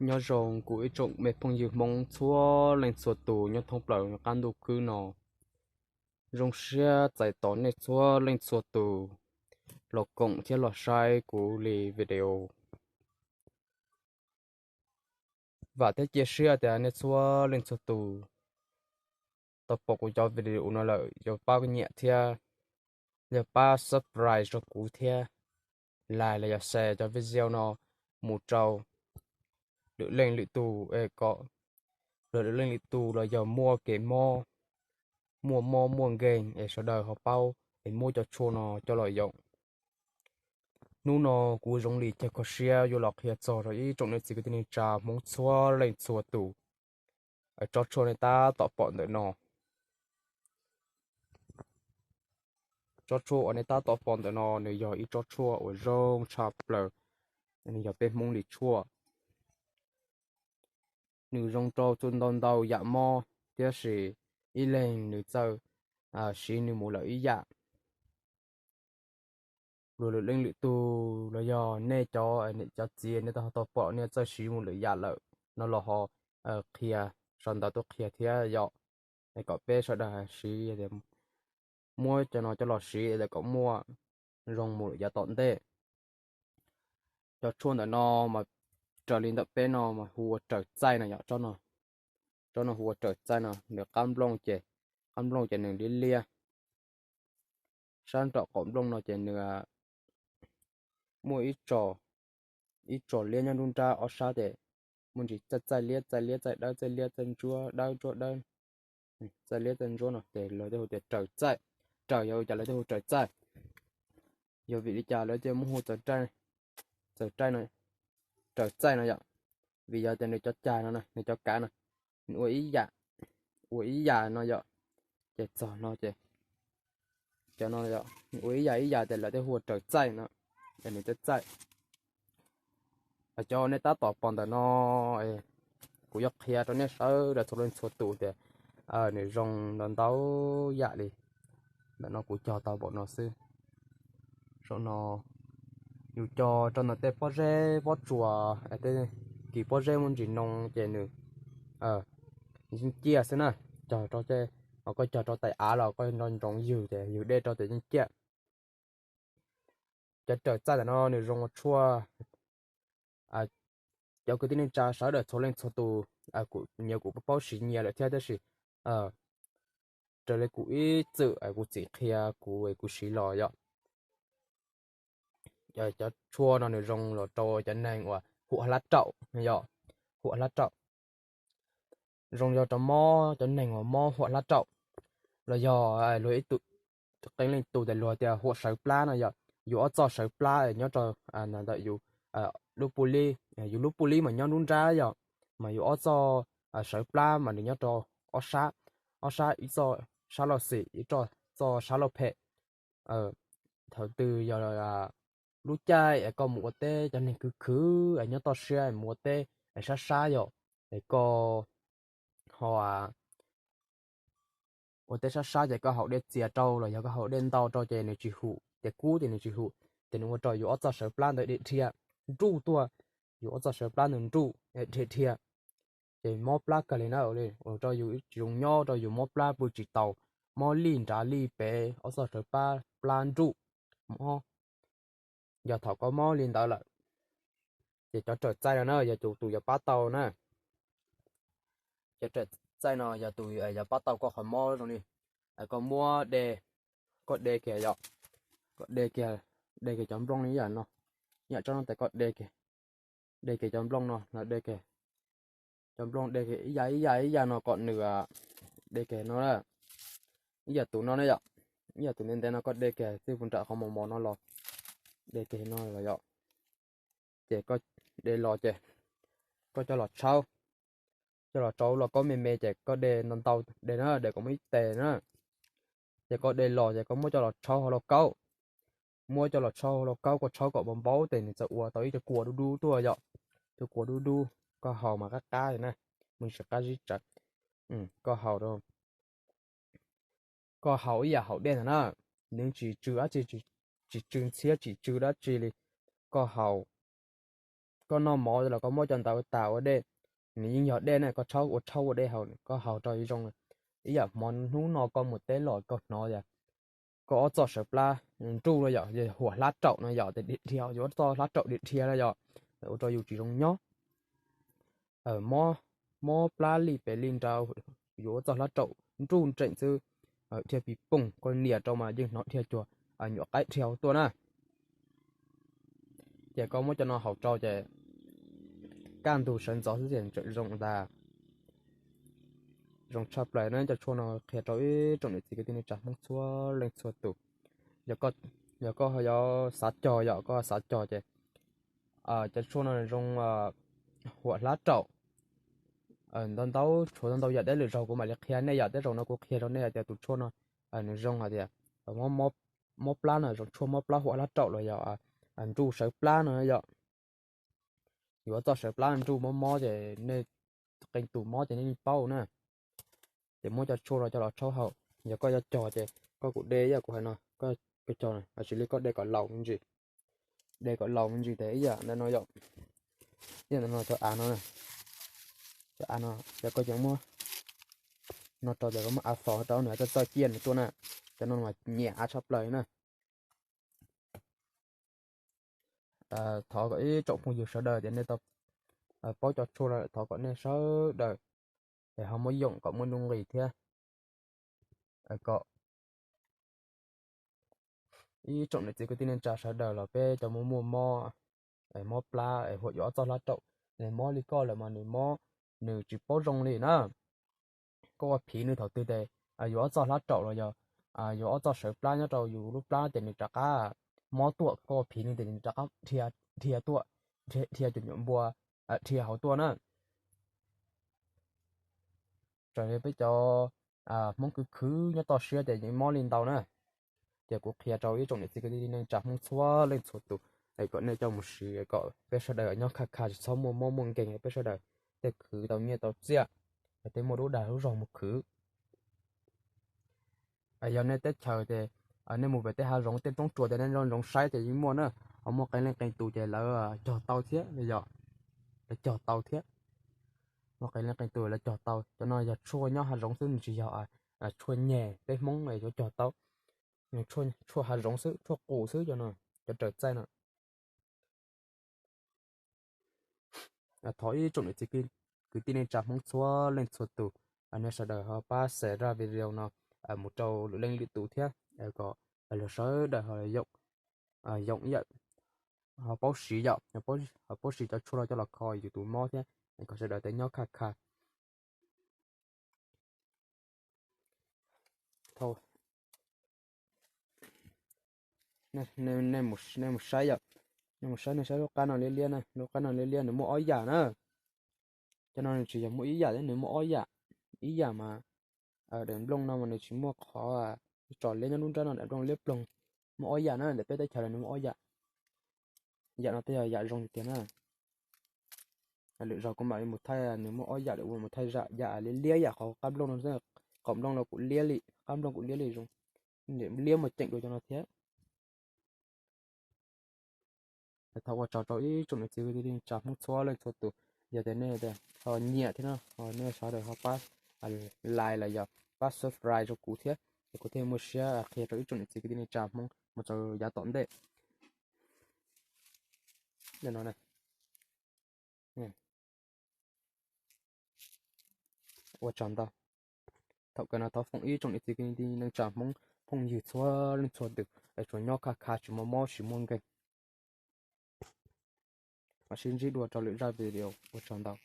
Nyob zoo kuv ib tsoom me phooj ywg Hmoob txhua leej txhua tus nyob thoob plaws qab ntuj khwb no. Zoo siab txais tos nej txhua leej txhua tus los koom thiab los saib kuv li video. Vam thiab cia siab tias nej txhua leej txhua tus tau pom kuv cov video no lawm yuav pab nyiam thiab yog pab subscribe rau kuv thiab, like los yog share cov video no mus rau lwm leej lwm tus es kom lwm leej lwm tus los yog muaj kev mob, muaj mob muaj nkeeg es sawv daws ho paub es muab cov tshuaj no coj los yoom. Hnub no kuv zoo li ceg kho siab yuav los qhia txog rau ib tsoom niam txiv kwv tij neej tsa Hmoob txhua leej txhua tus tsob tshuaj nej tab tom pom ntawm no. Tsob tshuaj uas nej tab tom pom ntawm no nws yog ib tsob tshuaj uas zoo tshaj plaws, nws yog peb Hmoob li tshuaj. Nws zoo rau txhua ntau ntau yam mob, tiam sis ib leeg nws txawj siv nws mus lawm ib yam. Luag lwm leej lwm tus los yog nej cov niam cov txiv nej tau tau pom nej txawj siv mus lwm yam lawm no los ho qhia, sau ntawv tuaj qhia thiab yom, kom peb sawv daws siv, muab cov no coj los siv kom muaj zoo mus lawm yav tom ntej. Cov tshuaj ntawm no mas raws li ntawm peb no mas hu ua raws txaij no yom. Tsob no hu ua raws txaij no, nws qab nplooj ces, qab nplooj ces nws liab liab. Sab nraum qaum nplooj no ces nws muaj ib tso liab nyob nruab nrab, ob sab ces muaj ntsis txaij txaij liab txaij liab txaij dawb txaij liab txaij ntsuab dawb ntsuab dawb, txaij liab txaij ntsuab no ces lawv thiaj hu tias raws txaij. Raws yog ua cas lawv thiaj hu raws txaij? Yog vim li cas lawv thiaj muab hu txaws raij no, raws txaij no yom? Vim yog tias nws cov cag no, nws cov kav no, nws ua ib yam, ua ib yam no yom, ces txog no ces, cov no yom, nws ua ib yam ib yam ces lawv thiaj hu ua raws txaij no, es nws thiaj txaij. Cov nej tab tom pom ntawm no, kuv yuav qhia rau nej sawv daws txhua leej txhua tus tias nws zoo ntau ntau yam li. Ntawm no kuv cog tau npaum no xwb. Saum no yus cog rau ntawm tej pob zeb pob tsuas, tej kis pob zeb muaj ntsis noo ces nws yeej ciaj xwb na. Cog rau, koj cog rau tais av los koj nco ntsoov ywg ces ywg dej rau ces yeej ciaj. Cov raws txaij ntawm no nws zoo ua tshuaj. Cov kwv tij neej tsa sawv daws txhua leej txhua tus, kuv nyias kuv paub siv nyias lawm thiab, tab sis raws li kuv ib txwm kuv txiv qhia kuv es kuv siv los yom. Cov tshuaj no nws zoo los rau cov neeg uas huam hlab raum no yom, huam hlab raum. Zoo yog rau mob, cov neeg uas mob huam hlab raum, los yog luag ib tug, qee leej tug tias luag tias huam sawv plab no yom. Yus ob txoj sawv plab nyob rau ntawm yus lub puj lib, yus lub puj lib mas nyob nruab nrab yom, mas yus ob txoj sawv plab mas nws nyob rau ob sab, ob sab, ib txoj sab laug xim, ib txoj sab laug phem. Thaum twg yog lub caij es koj mus ua teb, cov neeg khwv khwv es nyob toj siab mus ua teb es sab sab yom, es koj ho ua teb sab sab ces koj haus dej txias rau los yog koj haus dej ntau rau ces nws tsis hum, ces kub ces nws tsis hum, ces nws ua rau yus ob txoj sawv plab ntawd dhia dhia nruj tuaj, yus ob txoj sawv plab ntawd nruj dhia dhia, ces mob plab kawg li na. Ua rau yus tsis zoo nyob, rau yus mob plab pw tsis taus, mob lij nrad lij pem, ob txoj sawv plab nruj, mob. Yog thaum koj mob li ntawd lawm, ces cov raws txaij no na yog tus, tus yuav pab tau na. Cov raws txaij no yog tus yuav pab tau koj qhov mob zoo li, koj muab de, koj de kiag yom, koj de kiag, de kiag cov nplooj li yam no, yam tsob no tes koj de kiag, de kiag cov nplooj no, de kiag cov nplooj, de kiag ib yam ib yam ib yam no kom nws, de kiag no, ib yam tus no na yom, ib yam tus ntev ntev no koj de kiag txij puag nram qhov mos mos no los, de kiag no los yom. Ces koj de los ces koj coj los tshaub, coj los rau lauj kaub me me ces koj de ntau ntau de na, de kom muaj ib tes na. Ces koj de los ces koj muab coj los tshaub hauv lauj kaub, muab coj los tshaub hauv lauj kaub, koj tshaub kom npau npau tes nws txawm ua tau ib co kua dub dub tuaj yom. Cov kua dub dub koj haus mas qab qab na, muaj ntsis qab zib tsawv. Koj haus rau, koj haus ib yam haus dej ntag na, nws tsis tsw dab tsi, tsis tsw ntxhiab tsis tsw dab tsi li. Koj haus, koj noj mov los koj muab cov ntawd tas ua dej, nws yeej yog dej na, koj txhob ua tshauj ua dej haus, koj haus rau zoo. Ib yam hmo hnub no koj mus teb los koj hnov tias koj ob txoj sawv plab nruj no yom, huam hlab raum no yom, tes dhia dhia, yus ob txoj hlab raum dhia dhia no yom, ua rau yus tsis zoo nyob. Mob plab li pes li nra, yus ob txoj hlab raum nruj nreem xwb, dhia pis poog, koj nias rau mas yeej hnov dhia cuag nyuam qaib dhia hauv tuaj na. Ces koj muab cov no haus rau ces kaj ntug sawv ntxov xwb ces tseem zoo ntag. Zoo tshaj plaws na, cov tshuaj no qhia rau ib tsoom niam txiv kwv tij neej tsa Hmoob txhua leej txhua tus. Yog koj ho yuav xav cog, yog koj xav cog ces cov tshuaj no zoo huam hlab raum. Ntau ntau, tshuav ntau ntau yam, tej lwm zaus kuv mam li qhia nej yom, tej zaum no kuv qhia rau nej hais tias tus tshuaj no nws zoo hais tias mob plab no, zoo tshuaj mob plab huam hlab raum los yog nruj sawv plab no yom. Yus ob txoj sawv plab nruj mob mob ces nej qee tus mob ces nej yeej paub na. Ces muab cov tshuaj no coj los rhaub haus. Yog koj yuav cog ces koj kuj de ib yam kuv hais no, koj cog, tab sis li koj de kom laus me ntsis, de kom laus me ntsis tes ib yam ntawm no yom, ib yam ntawm no cov av no, cov av no, yog koj ces muab no rau ces koj muab av fos rau nws txawj txawj ciaj nws tuaj na. Cov no mas nyiam av tshaj plaws na. Thov kom ib tsoom phooj ywg sawv daws tias nej tau paub cov tshuaj no, thov kom nej sawv daws es ho muab yoom kom muaj nuj nqis thiab. Kom ib tsoom niam txiv kwv tij neej tsa sawv daws los peb cov muaj muaj mob, mob plab es huam yus ob txoj hlab raum, nws mob li koj lawm mas nws mob, nws tsis paub zoo li na. Koj ua phiv nws thaum twg tes yus ob txoj hlab raum los yog yus ob txoj sawv plab nyob rau yus lub plab ces nws rov qab mob tuaj, koj ua phiv nws tes nws rov qab dhia tuaj, dhia cuag nyuam npua dhia hauv tuaj na. Raws li peb cov Hmoob khwv khwv nyob toj siab ces yeej mob li ntau na. Ces kuv qhia rau ib tsoom niam txiv kwv tij neej tsa Hmoob txhua leej txhua tus es kom nej coj mus siv kom peb sawv daws nyob khaj khaj tsis txhob muaj mob muaj nkeeg, peb sawv daws tej khwv tau nyiaj tau txiaj, tej muaj lub dag lub zog mus khwv. Yog nej teb chaws ces nej mus pem tej hav zoov tej roob tsuas ces nej nco ntsoov saib ces yeej muaj na. Ho muaj qee leej qee tus ces lawv cog tau thiab yom, lawv cog tau thiab. Muaj qee leej qee tus lawv cog tau. Cov no yog tshuaj nyob hav zoov xwb, nws tsis yog tshuaj nyeg peb Hmoob yuav cog tau. Tshuaj hav zoov xwb, tshuaj qus xwb cov no, cov raws txaij no. Thov ib tsoom niam txiv kwv tij neej tsa Hmoob txhua leej txhua tus, nej sawv daws ho pab share zaj video no mus rau lwm leej lwm tus thiab, kom luag sawv daws ho yoom ib yam, ho paub siv yom, ho paub siv cov tshuaj no coj los kho yus tus mob thiab, kom sawv daws tej nyob khaj khaj. Nej mus saib yom, nej mus saib, nej saib lub qab no liab liab na, lub qab no liab liab nws muaj ob yam na. Cov no nws tsis yog muaj ib yam thiab, nws muaj ob yam. Ib yam mas daim nplooj no mas nws tsis muaj qhov tso liab nyob lub nrab no, daim nplooj liab ploog. Muaj ob yam na, ntawm peb teb chaws los nws muaj ob yam. Yam no twb yog yam zoo tiag tiag na. Lwm zaus kuv mam li mus thaij, nws muaj ob yam, lwm mus thaij zaj yam liab liab yam qhov qab nplooj no, qhov nplooj no kuj liab li, qab nplooj kuj liab li zoo, liab muaj ceem dua cov no thiab. Thov ua tsaug rau ib tsoom niam txiv kwv tij neej tsa Hmoob txhua leej txhua tus, yog tias nej ho nyiam thiab no, nej sawv daws ho pab like los yog pab subscribe rau kuv thiab, es kuv thiaj muaj siab qhia rau ib tsoom niam txiv kwv tij neej tsa Hmoob mus rau yav tom ntej. Ua tsaug ntau. Thaum kawg no thov foom ib tsoom niam txiv kwv tij neej tsa Hmoob phooj ywg txhua leej txhua tus es tsuas nyob khaj khaj, tsis muaj mob tsis muaj nkeeg. Mam sib ntsib dua rau lwm zaj video, ua tsaug ntau.